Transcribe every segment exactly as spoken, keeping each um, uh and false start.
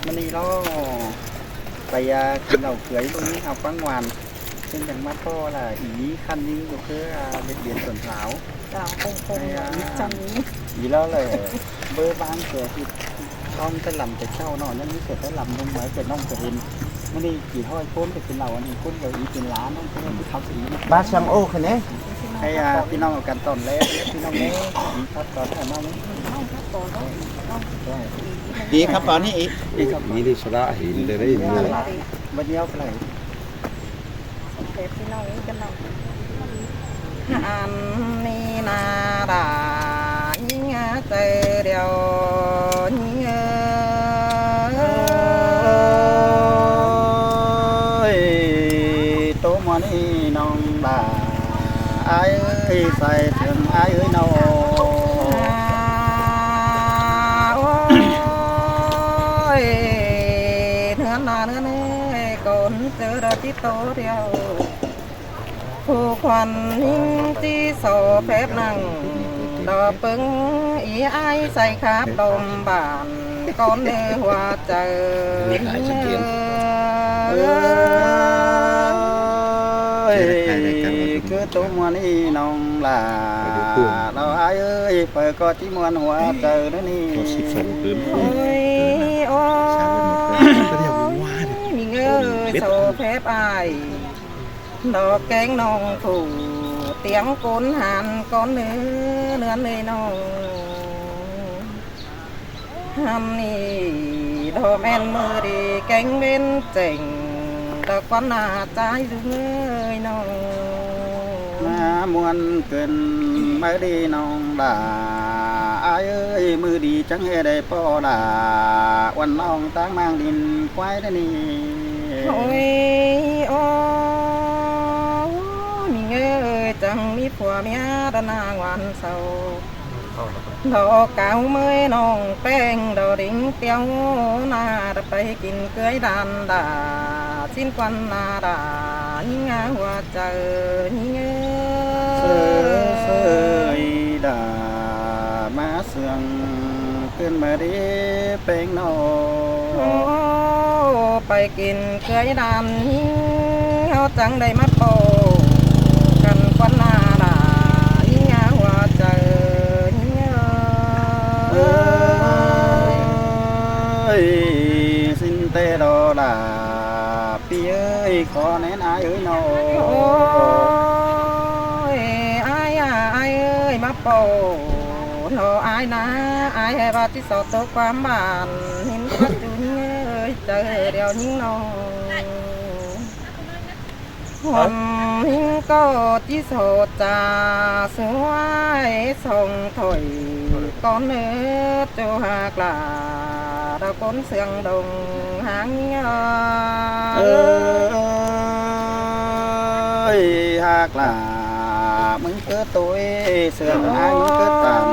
ꞌMự ꞌnị ꞌlo pay, a, kin lảu cưới ꞌlụk ꞌnị au ꞌquáng ꞌnguan. ꞌChớ chắng ꞌmá ꞌpo ꞌla ꞌí khăn ꞌnị ꞌlụk ꞌcọ, a, Điện Biên Thuận Lào. Chảu, không, không, ai, a, ꞌí chắng ꞌnị. ꞌÍ ꞌlo ꞌlẹ báu ꞌváng ꞌcọ ꞌhịt ꞌtong ꞌtẹ lăm ꞌtẹ ꞌchạu ꞌnọ, ꞌnặn ꞌnị ꞌcọ ꞌtẹ lăm ꞌlum ꞌmá ꞌcọ ꞌnọng ꞌcọ hên. ꞌMự ꞌnị ꞌchí ꞌhọi ꞌcốn ꞌcọ kin lảu, ꞌnị ꞌcốn ꞌcọ ꞌí kin lá ꞌnọng ꞌcọ ꞌcọ ꞌí. ꞌBa săng ꞌô khăn ꞌnê. Hảư, a, ꞌpi ꞌnọng au căn tỏn ꞌlé, ꞌpi ꞌnọng ꞌnê, ꞌí khắp tỏn hảư ꞌnọng ꞌnê. ꞌÍ khắp tỏn ꞌnị ꞌí. ꞌÍ khắp tỏn. ꞌMí đi sá đa hên đa đảy ꞌmưa. Bát ꞌnéo ꞌcọ ꞌlẹ. ꞌNị ꞌna đa, ꞌnhính ꞌchớ điêu, ꞌnhính ơi. Tô ꞌmuôn ꞌnị ꞌnọng đa, ai ơi, sai sương ai ơi ꞌnọ. Ôi, ꞌnứa ꞌna ꞌnứa ꞌnê, ꞌcốn ꞌchớ đa ꞌchí tô điêu. Phủ khuôn ꞌnhính ꞌchí so phép nẳng, đo ꞌpứng ꞌí ai sai khắp đom bản, ꞌcốn ꞌnư hua chaư ꞌnhính ơi. Ôi, ꞌcứ tô ꞌmuôn ꞌnị ꞌnọng đa, ꞌlo ai ơi, phaư ꞌcọ ꞌchí ꞌmuôn hua chaư ꞌnớ ꞌnị. Ôi, ôi, ꞌnhính ơi, so phép ai. Đo kéng ꞌnọng phủ, tiếng ꞌcốn hăn ꞌcốn ꞌnư, ꞌnứa ꞌnê ꞌnọng. Hăn ꞌnị đo ꞌmen ꞌmự đi kéng ꞌvến chẻng, đo ꞌquán ꞌna ꞌchái ꞌdung ơi ꞌnọng. ꞌMá ꞌmuôn ꞌcứn ꞌmự đi ꞌnọng đa, ai ơi, ꞌmự đi chắng ꞌhê đảy ꞌpo đa, uôn ꞌnọng táng mang đin ꞌquái đa ꞌnị. Ôi, ôi, ꞌnhính ơi, chắng ꞌmí phua ꞌmía đa ꞌna ngoan sau. Đo cáo ꞌmới ꞌnọng ꞌpéng đo đính tiếu ꞌna đa pay kin cưới đan đa, ꞌsịn quan ꞌna đa, ꞌnhính ꞌna hua chaư ꞌnhính ơi. Sơi sơi đa ꞌmá sương ꞌcứn ꞌmự đi ꞌpéng ꞌnọ. Ô, pay kin cưới đan ꞌnhính ꞌháu chắng đảy ꞌmá ꞌpo căn quan ꞌna đa, ꞌnhính ꞌna hua chaư ꞌnhính ơi. Ơi, ꞌsịn ꞌtẹ đo đa, ꞌpi ơi, khó ꞌnén ai ơi ꞌnọ. Ôi, ai a, ai ơi, ꞌmá ꞌpo ꞌlo ai ꞌna, ai hảư ꞌva ꞌchí so tô ꞌquám bản, ꞌhịn ꞌquá ꞌchu ꞌnhính ơi, chaư điêu ꞌnhính ꞌnọ. Hôn ꞌnhính ꞌcọ ꞌchí so cha suối song thổi, ꞌcốn ꞌnư ꞌchu ꞌhặc lả, đo ꞌcốn sương đồng háng ꞌnhính ơi. Ơi, ꞌhặc lả, ꞌmứng ꞌcứ ꞌtội sương ai ꞌmứng ꞌcứ tản,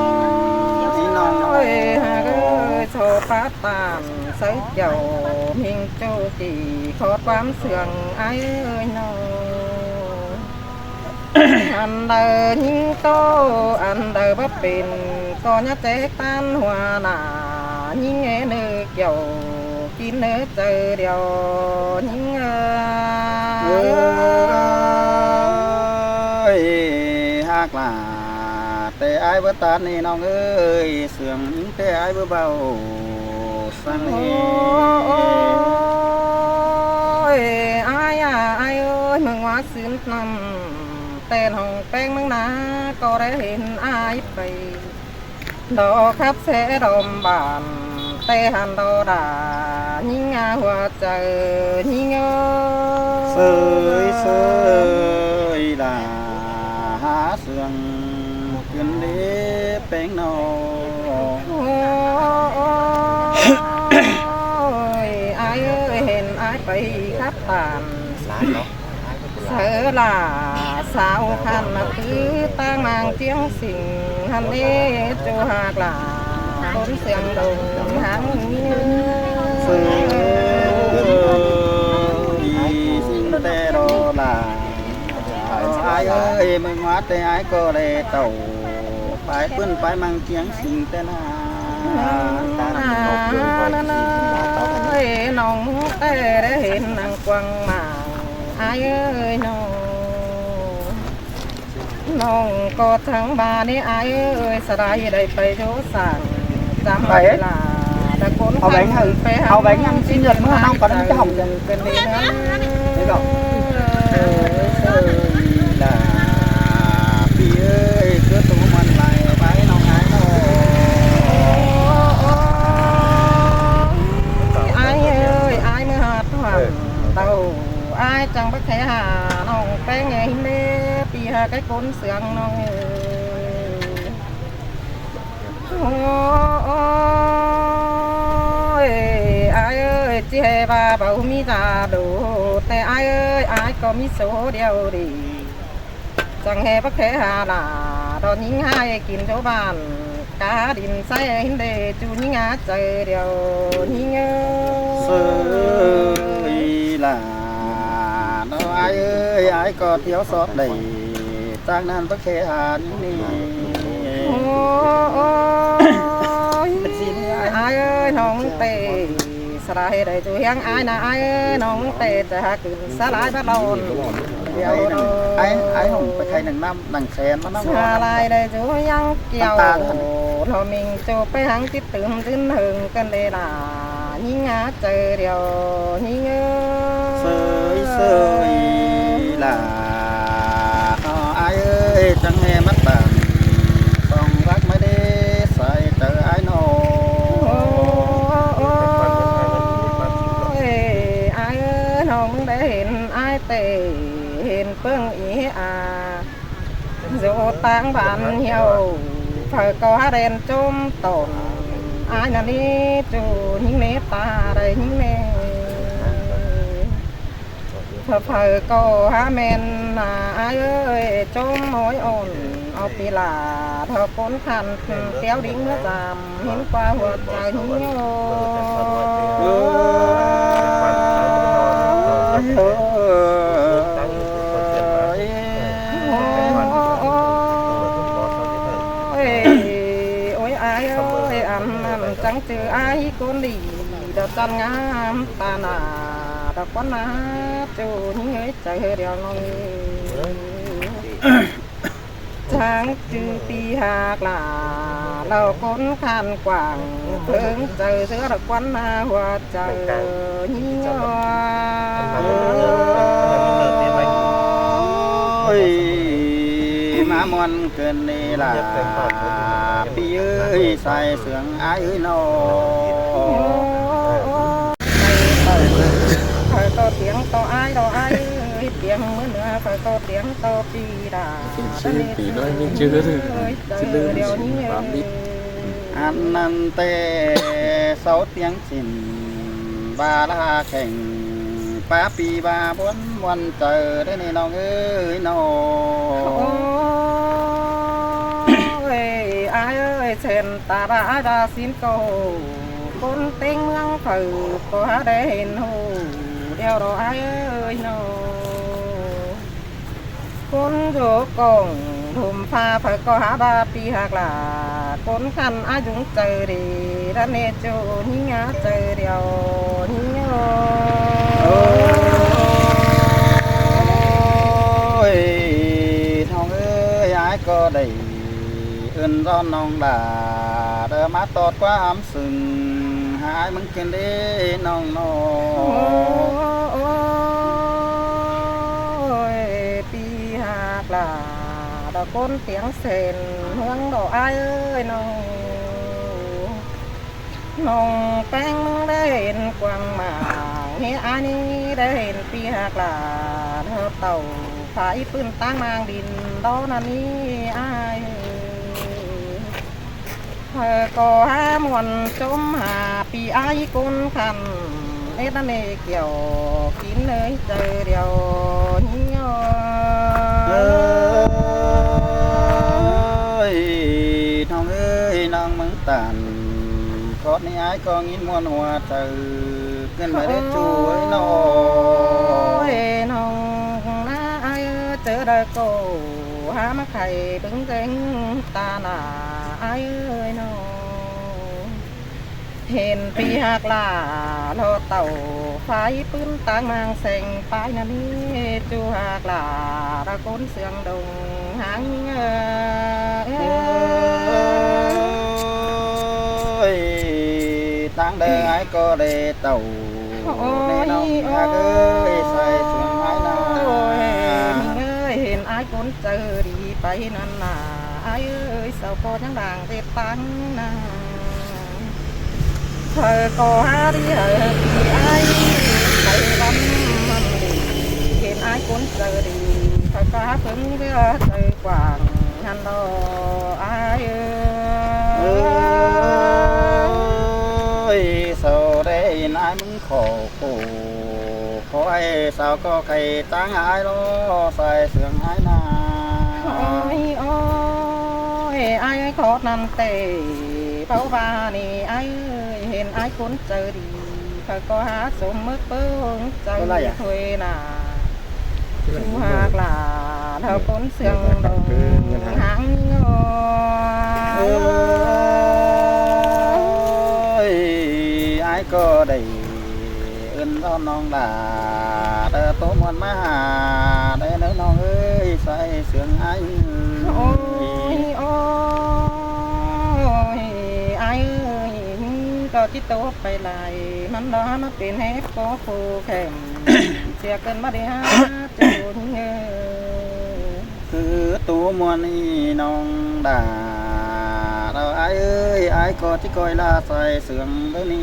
ꞌnị ꞌnọng ơi. ꞌHặc ơi, so pá tản sáư chảu, ꞌminh ꞌchu kỉ khót ꞌquám sương ai ơi ꞌnọ. Ăn đaư ꞌnhính ꞌtố, ăn đaư báu pên, ꞌcọ ꞌnhá chếp ꞌtán hua nả, ꞌnhính ꞌnê ꞌnư kiẻo kin ꞌnư chaư điêu ꞌnhính ơi. Ơi, ꞌhặc lả, ꞌtẹ ai báu ꞌtán ꞌnị ꞌnọng ơi, sương ꞌnhính ꞌtẹ ai báu báu săng ꞌnị. Ôi, ai a, ai ơi, ꞌmướng ꞌmá sưn ꞌnặm, ꞌtẹ ꞌnọng ꞌpéng ꞌmướng ꞌná, ꞌcọ đảy hên ai pay. Đo khắp ꞌsớ đom bản, ꞌtẹ hăn đo đả, ꞌnhính a hua chaư, ꞌnhính ơi. Sơi sơi đả hák sương, ꞌcứn đế ꞌpéng ꞌnọ. Ôi, ai ơi, hên ai pay khắp tản. Saư lả, sau khăn ꞌnạp ꞌtứ ꞌtáng ꞌmáng ꞌchiếng sing, hăn ê ꞌchu ꞌhặc lả, ꞌcốn sương đồng háng ꞌnhính. Sơi sơi, ꞌsịn ꞌtẹ đo lả. Ai ơi, ꞌmướng ꞌmá ꞌtẹ ai ꞌcọ đảy tảu, pay ꞌpưn pay ꞌmáng ꞌchiếng sing ꞌtẹ ꞌna. Ơi, ꞌNọng ꞌmứng ꞌtẹ đảy hên ꞌnăng quảng mảng ai ơi ꞌnọng. ꞌNọng ꞌcọ chắng ꞌva ꞌnị ai ơi, sa đai đảy pay dú sảng chăm ꞌva ꞌlạ. Đa ꞌcốn au bánh khăn hả? Pay hăng au bánh ăn sinh nhật ꞌmứa ꞌnọng ꞌcọ ꞌnị chắng hỏng chắng. Pên đi ꞌnớ. Thế rồi. Ơi, ꞌlạ ꞌpi ơi, ꞌcứ tu ꞌmắn lai bái ꞌnọng ai ꞌnọng. Ai ơi, ai ꞌmứa hả thoảng tàu. Ai chắng báu khay hả ꞌnọng ꞌpéng ơi, ꞌhịn đê ꞌpi hả cái ꞌcốn sương ꞌnọng ơi. Ôi, ai ơi, ꞌchí ꞌhê ꞌva báu ꞌmí da đu, ꞌtẹ ai ơi, ai ꞌcọ ꞌmí số điêu đi. Chắng ꞌhê báu khay hả ꞌlạ, đon ꞌnhính ꞌhại kin dú bản, cá đin ꞌsáy ꞌhịn đê ꞌchu ꞌnhính ꞌhá chaư điêu ꞌnhính ơi. Sơi ꞌlạ, đo ai ơi, ai ꞌcọ thiếu sót đảy. Chắng ꞌnặn báu khay hả ꞌnị. Ôi, ai ơi, ꞌnọng ꞌtẹ, sa đai đảy ꞌchu hiang ai ꞌnạ ai ơi, ꞌnọng ꞌtẹ, chaư hả cứ sa đai báu lon. Điêu đo. Ai, ai hỏng pay khay ꞌnăng ꞌnặm, ꞌnăng sen ꞌmá ꞌnặm. Sa đai đảy ꞌchu hiang kiêu. Lo ꞌmính ꞌchu pay hăng chít tứm ꞌdứn hưng căn đê ꞌlạ. ꞌNhính ꞌhá chaư điêu ꞌnhính ơi. Sơi sơi ꞌlạ, ơ, ai ơi, chắng ꞌhê ꞌmắn bản. Song vác ꞌmá đê sai chaư ai ꞌnọng. Ôi, ai ơi, ꞌnọng đảy hên ai ꞌtẹ, hên ꞌpơng ꞌnị a. Dú ꞌtáng bản hiêu, phaư ꞌcọ hả đen ꞌchốm tỏn. Ai ꞌnặn ꞌnị ꞌchu ꞌnhính ꞌnê ta đảy ꞌnhính ꞌnê. Phaư ꞌcọ hả ꞌmen ꞌnạ ai ơi, ꞌchốm ꞌmới ôn, au ꞌpi ꞌlạ, ꞌtọ ꞌcốn khăn, téo đính ꞌmứa dăm. Hiến qua hùa chaư ꞌnhính ơi. Ôi, ôi, ai ơi, ăn, ăn chắng ꞌchư ai ꞌcốn đi, đa chăn ngắm ta ꞌnạ, đa ꞌquán ꞌnạ, ꞌchu ꞌnhính ơi, chaư điêu ꞌnọng. Chắng ꞌchư ꞌpi hák ꞌlạ, ꞌlẹo ꞌcốn khăn quảng, ꞌpứng chaư ꞌsứa ꞌlẹo ꞌquán ꞌnạ hua chaư ꞌnhính ơi. Ôi, ꞌmá ꞌmuôn ꞌcợn ꞌnị ꞌlạ, ꞌpi ơi, sai sương ai ơi ꞌnọng. Phaư ꞌcọ tiếng ꞌtọ ai ꞌtọ ai ơi, tiếng ꞌmứa ꞌnưa, phaư ꞌcọ tiếng ꞌtọ ꞌpi đa. Xin ꞌpi nói ꞌmí ꞌchư ơi, ꞌchư điêu ꞌnhính ơi. Ăn ꞌnặn ꞌtẹ sáu tiếng chỉn, ba la khẻng, pá ꞌpi ba ꞌmuôn ꞌmuôn chaư đé ꞌnị ꞌnọng ơi ꞌnọng. Ôi, ai ơi, sên ta ba ai ba xin ꞌcọ, ꞌcốn ꞌtếng ꞌmướng phaư ꞌcọ hả đảy hên ꞌhụ điêu đo ai ơi ꞌnọng. ꞌCốn dú cỏng ꞌlum pha phaư ꞌcọ hả ba ꞌpi hák ꞌlạ, ꞌcốn khăn ai dúng chaư đi, đa ꞌnê ꞌchu ꞌnhính ꞌhá chaư điêu ꞌnhính ơi. Ôi, ꞌnọng ơi, ai ꞌcọ đảy ưn ꞌdọn ꞌnọng ꞌlạ, đa ꞌmá tót ꞌquám sưng, hả ai ꞌmứng ꞌcợn đé ꞌnọng ꞌnọ. Ôi, ꞌpi hák ꞌlạ, đa ꞌcốn tiếng sên ꞌmướng đo ai ơi ꞌnọng. ꞌNọng ꞌpéng ꞌmứng đảy hên quảng mảng, ꞌhế ai ꞌnị đảy hên ꞌpi hák ꞌlạ, đa tảu phái ꞌpứng ꞌtáng ꞌmáng đin đo ꞌnặn ꞌnị ai. Phaư ꞌcọ hả ꞌmuôn ꞌchốm hả ꞌpi ai ꞌcốn khăn, ết ꞌnặn ꞌnị kiẻo kín ơi chaư điêu ꞌnhính ơi. Ơi, ꞌnọng ơi, ꞌnọng ꞌmứng tản, khót ꞌnị ai ꞌcọ ꞌnghín ꞌmuôn hua chaư, ꞌcợn ꞌmá đé ꞌchu ơi ꞌnọng. Ôi, ꞌnọng ꞌnạ ai ơi, chaư đa ꞌcọ hả ꞌmá khay ꞌpứng ꞌtếng ta ꞌnạ ai ơi ꞌnọng. Hên ꞌpi ꞌhặc lả ꞌlo tảu, phái ꞌpứng ꞌtáng ꞌmáng seng pái ꞌnặn ꞌnị, ꞌchu ꞌhặc lả ꞌlo ꞌcốn ꞌsướng đồng háng ơi. Ôi, ꞌtáng đaư ải ꞌcọ đảy tảu. Ôi, ꞌnị ꞌnọng ꞌhặc ới, sai sương ải ꞌnạ. Ôi, ꞌnị ơi, hên ải ꞌcốn chaư đi pay ꞌnặn ꞌnạ. Ải ơi, sau ꞌcọ ꞌnhắng đang ꞌdệt ꞌtáng ꞌnạ. Thoi ꞌcọ hák đi hảư đi ải, pay ꞌvắn ꞌmắn đi, hên ải ꞌcốn chaư đi, thoi ꞌcọ hák ꞌpứng ꞌdứa chaư quảng ꞌnặn ꞌlo ải ơi. Ôi, sau đảy hên ải ꞌmứng khổ khổ, khổ ải sau ꞌcọ khay ꞌtáng ải ꞌlo, sai sương ải ꞌnạ. Ôi, ôi, ải khót ꞌnặn ꞌtẹ, báu ꞌva ꞌnị ải ơi, hên ải ꞌcốn chaư đi, thoi ꞌcọ hák sôm ꞌmớc ꞌpứng chaư thôi ꞌnạ. ꞌChu ꞌhặc lả ꞌlo ꞌcốn ꞌsướng đồng háng ơi. Ôi, ải ꞌcọ đảy ơn ꞌlo ꞌnọng lả, đảy ꞌtố ꞌmuôn ꞌmá hả, đảy ꞌnớ ꞌnọng ới, sai sương ải. Ôi, ôi, ải ơi, ꞌcọ ꞌchí ꞌtố pay lai, ꞌmắn ꞌlo ꞌmá pên ép ꞌcọ khổ khẻm, sia ꞌcơn ꞌmá đi hák. Cứ ꞌtố ꞌmuôn ꞌnị ꞌnọng lả, ꞌlo ải ơi, ải ꞌcọ ꞌchí ꞌcoi lả sai sương ꞌlới ꞌnị.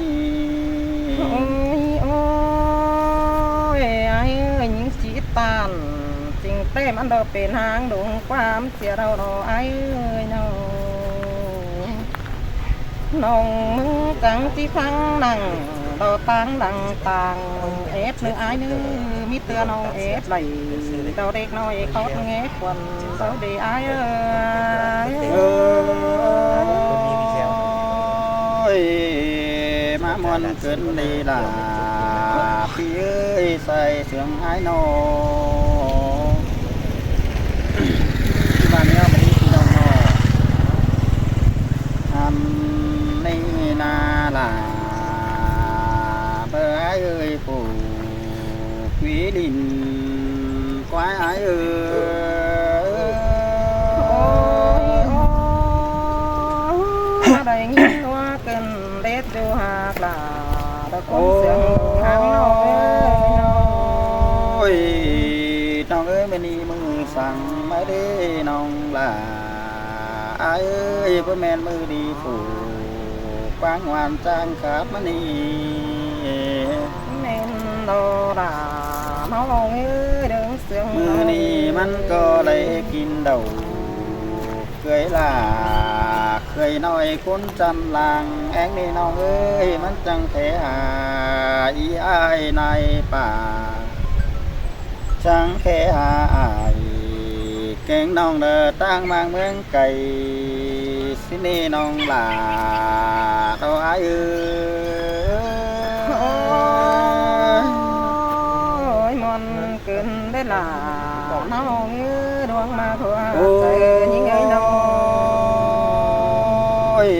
Ôi, ôi, ải ơi, ꞌnhính ꞌchí ꞌtan, ꞌchính ꞌtẹ ꞌmắn ꞌlo pên háng đồng ꞌquám sia ꞌlo ꞌnọng ải ơi ꞌnọng. ꞌNọng ꞌmứng chắng ꞌchí phắng nẳng, ꞌlo ꞌtáng lăng tang, ép ꞌnư ải ꞌnư, ꞌmí ꞌtưa ꞌnọng ép đảy, ꞌlo đếc ꞌnọi khót ép khuôn, ꞌlo đảy ải ơi. Ôi, ꞌmá ꞌmuôn ꞌcứn đi lả, ꞌpi ới, sai sương ải ꞌnọ. Bản eo mà đi thì đồng hồ. Ăn ꞌnị ꞌnạ lả, bơ ải ơi, phủ quí đìn quái ải ơi. Ôi, ôi, đảy ꞌnhính ꞌlúa ꞌcứn đét ꞌchu ꞌhặc lả, ꞌcốn ꞌsướng đồng háng ꞌnọng ới. Ôi, ꞌnọng ới, ꞌmự ꞌnị ꞌmự săng ꞌmá đé ꞌnọng lả. Ải ơi, báu ꞌmen ꞌmự đi phủ quáng hoàn trang khát ꞌmá ꞌnị. ꞌMen ꞌlo lả ꞌnọng ới, đương sương ꞌmự ꞌnị ꞌmắn ꞌcọ đảy kin đảu ꞌcới lả, ꞌcới ꞌnọi ꞌcốn chăn lang, ꞌéng ꞌnị ꞌnọng ới, ꞌmắn chắng khe hả ꞌí ải nải pả. Chắng khe hả ải kéng ꞌnọng đaư ꞌtáng ꞌmáng ꞌmướng cay, ꞌsịn ꞌnị ꞌnọng lả ꞌlo ải ơi. Ôi, ꞌmuôn ꞌcứn đé lả ꞌnọng ới, đuống ꞌmá ꞌtưa chaư ꞌnhính ới ꞌnọng. Ôi,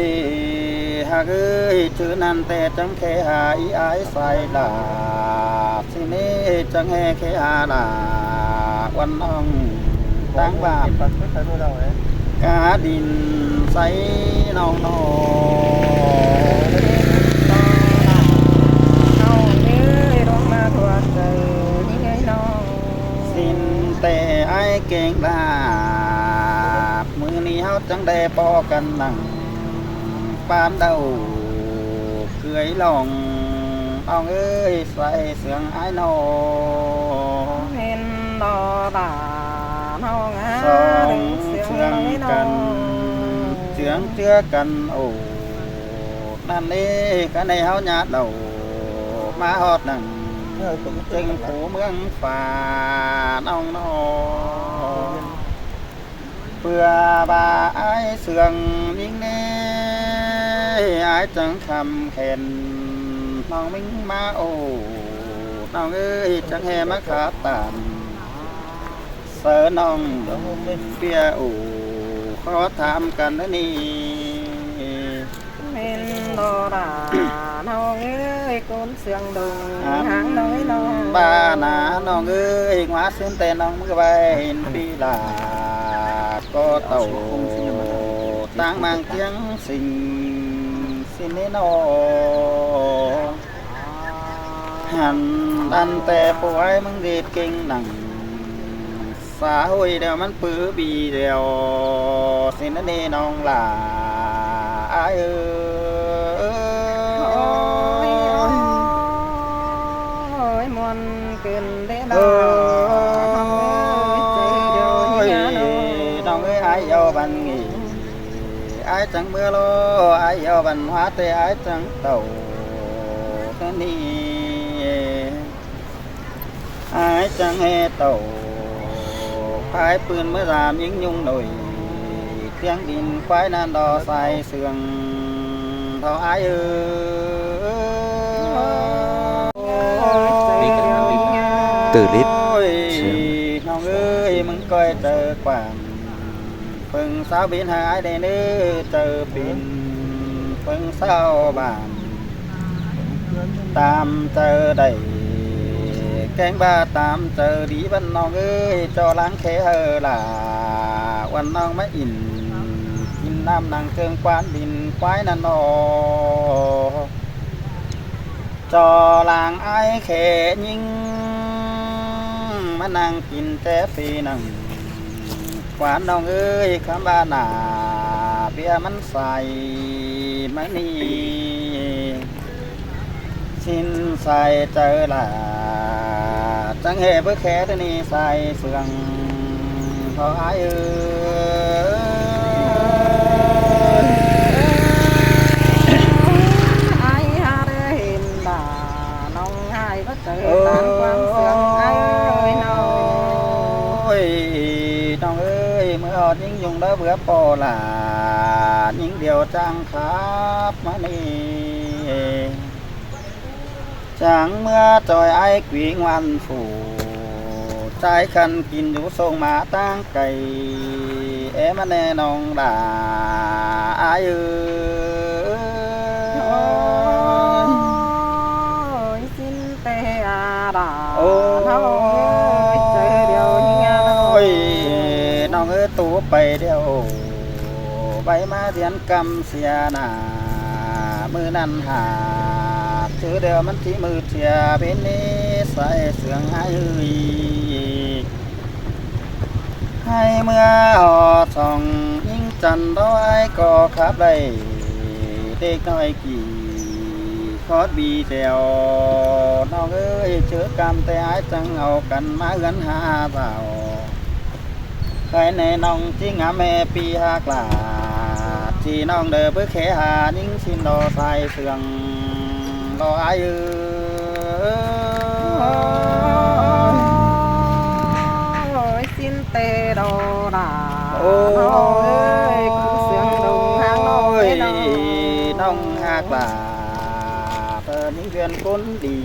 ꞌhặc ới, ꞌchư ꞌnặn ꞌtẹ chắng khe hả ꞌí ải sai lả. ꞌSịn ꞌnị chắng ꞌhê khe hả lả, ꞌquan ꞌnọng ꞌtáng ꞌvạp cá đin sáy ꞌnọng ꞌnọ. ꞌSịn ꞌtẹ ải kéng lả, ꞌmự ꞌnị ꞌháu chắng đảy ꞌpo căn nẳng ꞌpán đảu ꞌcới lòng, ꞌnọng ới, sai sương ải ꞌnọ. ꞌMen ꞌlo lả ꞌnọng ới, song sương căn, chướng ꞌchưa căn ổ. ꞌNặn ꞌnị, ꞌkhạy ꞌnị ꞌháu ꞌnhá đảu ꞌmá ꞌhọt nẳng ꞌchương phủ ꞌmướng phả ꞌnọng ꞌnọ. ꞌPưa ꞌva ải sương ꞌnhính ꞌnị, ải chắng khăm khen ꞌnọng ꞌmính ꞌmá ổ. ꞌNọng ới, chắng ꞌhê ꞌmá khát tản sáư ꞌnọng ꞌviạk ổ, khót tham căn ꞌnị. Lo đả ꞌnọng ơi, ꞌcốn sương đồng háng nói lo. ꞌVa nả ꞌnọng ơi, ꞌnhá ꞌsướng ꞌtẹ ꞌnọng ꞌmứa ꞌvạy ꞌpi lả ꞌcọ tảu ꞌtáng ꞌmáng ꞌtiếng sing ꞌsịn ꞌnị ꞌnọ. Hăn ăn ꞌtẹ ꞌpộ ải ꞌmướng ꞌdệt king nẳng xã hội đeo ꞌmắn pứ ꞌpi đeo ꞌsịn ꞌnị ꞌnọng lả ải ơi. Ôi, muôn cơn đế đà. Ôi, ꞌnọng ơi, ải ꞌdeo băn nghỉ. Ải chắng ꞌmứa lo, ải ꞌdeo băn ꞌhua ꞌtẹ ải chắng tảu. Thế ꞌnị ải chắng ꞌhê tảu, ải ꞌpưn ꞌmứa dam ꞌính ꞌnhung nổi, ꞌtiếng đin ꞌquái ꞌnặn đo sai sương tho ải ơi. Ôi, ꞌnọng ơi, ꞌmướng ꞌcoi chaư quảng ꞌpứng ꞌsáo bến hả ải đen ới, chaư pên ꞌpứng ꞌsáo bản. Tam chaư đảy kéng ꞌva tam chaư đi băn ꞌnọng ơi, ꞌchọ lăng khé hả lả ꞌvắn ꞌnọng ꞌmá ỉn kin ꞌnặm nẳng ꞌchương ꞌquám đin ꞌquái ꞌnặn ꞌnọ. ꞌChọ lăng ải khé ꞌnhính ꞌmá nẳng kin ꞌchẹ phi nẳng ꞌquám ꞌnọng ơi, ꞌkhắm ꞌva nả ꞌviạk ꞌmắn sai ꞌmá ꞌnị. ꞌSịn sai chaư lả chắng ꞌhê báu khé ꞌtẹ ꞌnị sai sương tho ải ơi. Ải hả đe hên đả ꞌnọng ải báu chaư táng ꞌquám sương ải ơi ꞌnọng. Ôi, ꞌnọng ơi, ꞌmứa ꞌhọt ꞌnhính ꞌnhung đaư báu ꞌpo lả ꞌnhính điêu chắng khắp ꞌmá ꞌnị. Chắng ꞌmứa ꞌchoi ải quí ngoan phủ, ꞌchái khăn kin dú sông ꞌmá ꞌtáng cay, é ꞌmá ꞌnẹ ꞌnọng lả ải ơi. Ôi, ꞌsịn ꞌtẹ a đả. Ôi, ꞌnọng ơi, chaư điêu ꞌhiê ꞌnọng. Ôi, ꞌnọng ơi, ꞌtố pay điêu ꞌvạy ꞌmá ꞌdiến ꞌcắm sia nả ꞌmự ꞌnặn hả, ꞌchư điêu ꞌmắn ꞌchí ꞌmự sia bến ꞌnị sai sương ải ơi. Hảư ꞌmứa ꞌhọt song ꞌnhính chăn đó ải ꞌcọ khắp đảy đếc ꞌnọi kỉ khót bi tẻo. ꞌNọng ơi, ꞌchớ ꞌcắm ꞌtẹ ải chắng au căn ꞌmá ꞌhướn hả dảo. Khay ꞌnị ꞌnọng ꞌchí ngắm ꞌhê ꞌpi ꞌhặc lả, ꞌchí ꞌnọng đảy báu khé hả ꞌnhính ꞌsịn lo sai sương lo ải ơi. Ôi, ꞌsịn ꞌtẹ đo đả. Ôi, ꞌcốn sương đồng háng ꞌnọng ơi, ꞌnọng ꞌhặc lả. Tơ ꞌnhính ꞌviạk ꞌcốn đi,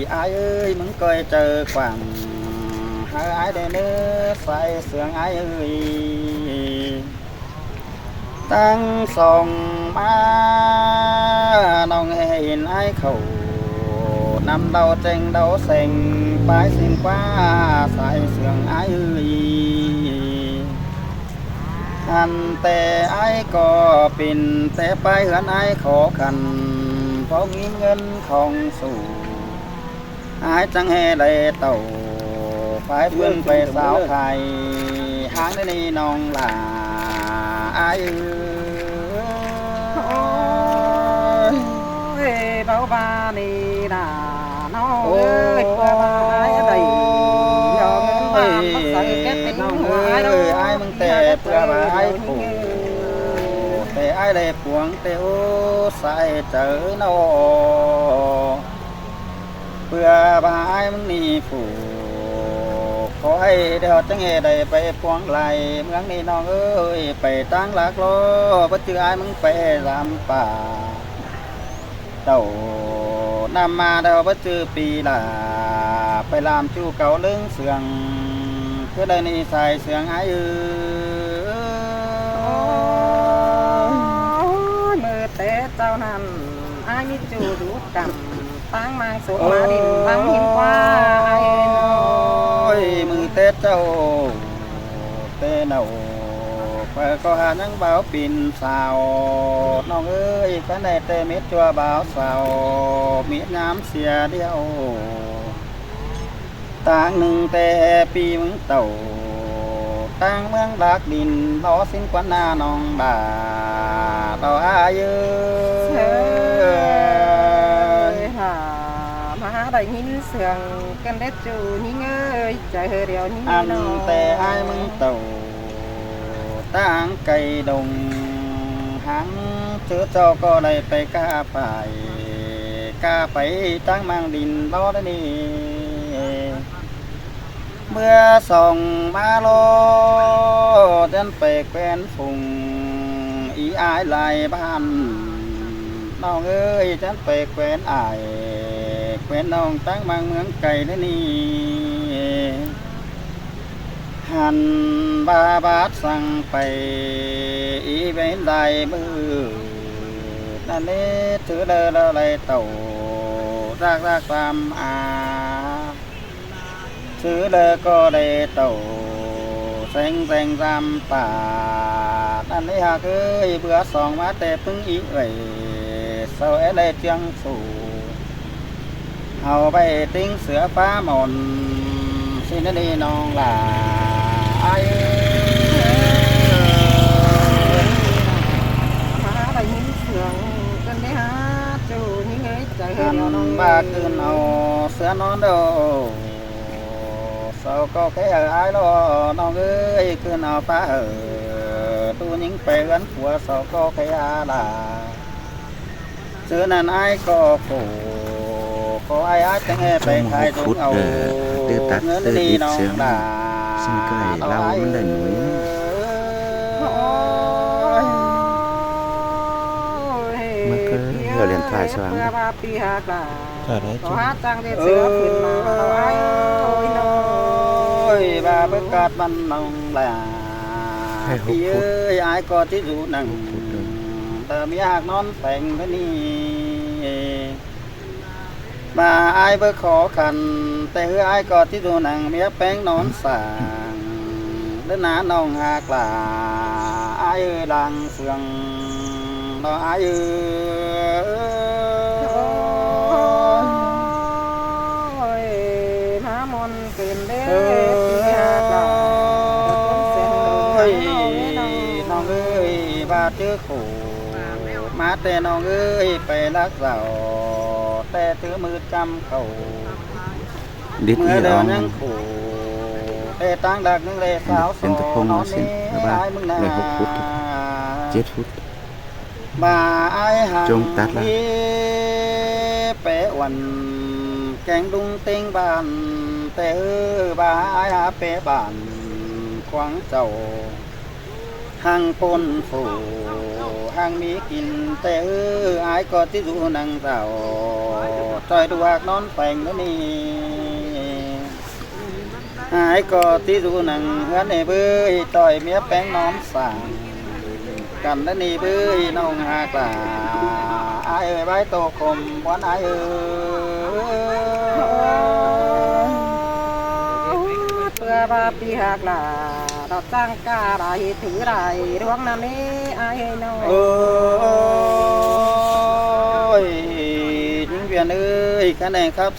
ải ơi, ꞌmướng ꞌcoi chaư quảng hả ải đen ới, sai sương ải ơi. Táng song ꞌmá ꞌnọng ꞌhê ꞌhịn ải khảu, ꞌnặm đaư cheng đaư seng, pái ꞌsịn ꞌquá sai sương ải ơi. Hăn ꞌtẹ ải ꞌcọ pên ꞌtẹ pái ꞌhướn ải khó khăn, phóng ꞌnhính ꞌngớn khong sủ. Ải chắng ꞌhê đảy tảu pái ꞌpươn pay sáo khai háng đé ꞌnị ꞌnọng lả ải ơi. Ôi, báu ꞌva ꞌnị đả ꞌnọng ơi, ꞌpưa ꞌva ải đảy lo ꞌngớn ꞌva ꞌmá saư kép ꞌtếng ꞌnọng ꞌhua ải ơi, ꞌnọng. Ải ꞌmướng ꞌtẹ ꞌpưa ꞌva ải khổ, ꞌtẹ ải đảy phuông ꞌtẹ ô sai chaư ꞌnọng. ꞌPưa ꞌva ải ꞌmướng ꞌnị phủ, khói đeo chắng ꞌhê đảy pay phuông lai ꞌmướng ꞌnị ꞌnọng ơi, pay ꞌtáng lác ꞌló, báu ꞌchư ải ꞌmướng pay dăm pả. Tảu ꞌnặm ꞌmá đeo báu ꞌchư ꞌpi lả, pay ꞌlam ꞌchu cáu ꞌlớng sương, ꞌcứ đảy ꞌnị sai sương ải ơi. Ôi, ꞌmự té ꞌNặn ải ꞌmí ꞌchu đu căm, ꞌtáng ꞌmáng sốm ꞌmá đin ꞌtáng ꞌhịn ꞌquá ải ơi ꞌnớ. Ôi, ꞌmự Tết chảu, Tết nảu, ꞌcọ hả ꞌnhắng báo pin sau, ꞌnọng ơi, cá ꞌnị ꞌtẹ mết ꞌchua báo sau, mết ꞌnhám sia điêu. ꞌTáng ꞌnưng ꞌtẹ ꞌpi ꞌmướng tảu, ꞌtáng ꞌmướng lác đin, báu ꞌsịn quán ꞌna ꞌnọng đả, đỏ ải ơi. Hả, ꞌmá đảy ꞌnghín sương căn đét ꞌchu ꞌnhính ơi, chaư hơ điêu ꞌnhính ꞌnặn ꞌnớ. ꞌTẹ ải ꞌmướng tảu, ꞌtáng cai đồng háng, ꞌchớ ꞌchạu ꞌcọ đảy pay cá pay, cá pay ꞌtáng ꞌmáng đin báu đảy ꞌnị. Báu song ꞌmá ꞌló, chắng pay quen phung, ꞌí ải lai bản. ꞌNọng ơi, chắng pay quen ải, quen ꞌnọng ꞌtáng ꞌmáng ꞌmướng cai đảy ꞌnị. Hẳn ꞌva bát săng pay, ꞌí bến lai ꞌmự. ꞌNặn ꞌnị, ꞌchớ đaư ꞌlạ lai tảu, rác rác ꞌlam a. ꞌChớ đaư ꞌcọ đảy tảu, seng seng ꞌlam pả. ꞌNặn ꞌnị ꞌhặc ơi, báu song ꞌmá ꞌtẹ ꞌpứng ꞌí ꞌvạy, sau é đảy ꞌchương sủ. Hảư ꞌvạy ꞌtếng sứa ꞌpá mòn, ꞌsịn ꞌnị ꞌnọng lả ải ơi. Hả, đảy ꞌnghín sương căn đét hả, ꞌchu ꞌnhính ơi, chaư hơ điêu ꞌnọng ơi. Ăn ꞌva ꞌcứn au sứa ꞌnón đô, sau ꞌcọ khay hảư ải ꞌló ꞌnọng ơi, ꞌcứn au ꞌpá hảư, ꞌtố ꞌnhính pay ꞌhướn phua sau ꞌcọ khay hả lả. ꞌChớ ꞌnặn ải ꞌcọ khổ, khổ ải ải chắng ꞌhê pay khai dông au, ꞌtứ tắt ꞌngớn ꞌtứ ꞌnị đít ꞌnọng sương, lả, ꞌsịn ꞌcọ ải ꞌlạ ải mắn đảy ơi. Ôi, ꞌmá ꞌcọ ꞌhịa điện thoại sương. Ôi, ꞌpưa ꞌva ꞌpi ꞌhặc lả. Thả đảy ꞌchu. Có hát chăng ꞌdệt sứa phun mà, ꞌlạ ải ơi ꞌnớ. Ôi, ꞌva báu cát ꞌmắn ꞌnọng lả. Khay hốc phút. ꞌPi ơi, ải ꞌcọ ꞌchí dú nẳng. Hốc phút đô. Tơ ꞌmí ꞌhặc ꞌnón pheng đảy ꞌnị. ꞌVa ải báu khó khăn, ꞌtẹ ꞌhứ ải ꞌcọ ꞌchí dú nẳng ꞌmí péng ꞌnón sảng. Đảy ꞌná ꞌnọng ꞌhặc lả, ải ơi lăng sương, ꞌnọng ải ơi. Ôi, ꞌmá mòn ꞌcứn đét ꞌpi ꞌhặc lả, ôi, ꞌnọng ơi, ꞌva ꞌchớ khổ, ꞌmá ꞌtẹ ꞌnọng ơi, pay lác dảo, ꞌtẹ ꞌchớ ꞌmự ꞌchăm khảu. Đít ꞌmưa ꞌnị đaư ong ꞌnhắng khổ, ꞌtẹ ꞌtáng đắc ꞌnưng đảy sáo sô ꞌnón ꞌnị ải ꞌmướng nả. Đảy hốc phút, chết phút. ꞌVa ải hăng ꞌchông tắt lả. ꞌMí pé uôn kéng đung ꞌtếng bản, ꞌtẹ ꞌhứ ꞌva ải hả pé bản quảng châu. Hăng ꞌpôn phủ, hăng ꞌmí kin ꞌtẹ ꞌhứ ải ꞌcọ ꞌchí dú nẳng dảo, ꞌchoi đu ꞌhặc ꞌnón pheng đảy ꞌnị. Ải ꞌcọ ꞌchí dú nẳng ꞌhướn ꞌnị bới, ꞌchoi ꞌmía péng ꞌnón sảng căn đảy ꞌnị bới, ꞌnọng ꞌhặc lả. Ải ơi, bái tô khôm ꞌmuôn ải ơi. ꞌPưa ꞌva ꞌpi ꞌhặc lả, đọt ꞌchăng ca đảy thứ đảy ꞌluống ꞌnặn ꞌnị ải ơi ꞌnớ. Ôi, ꞌnhính Việt ơi, cá ꞌnị khắp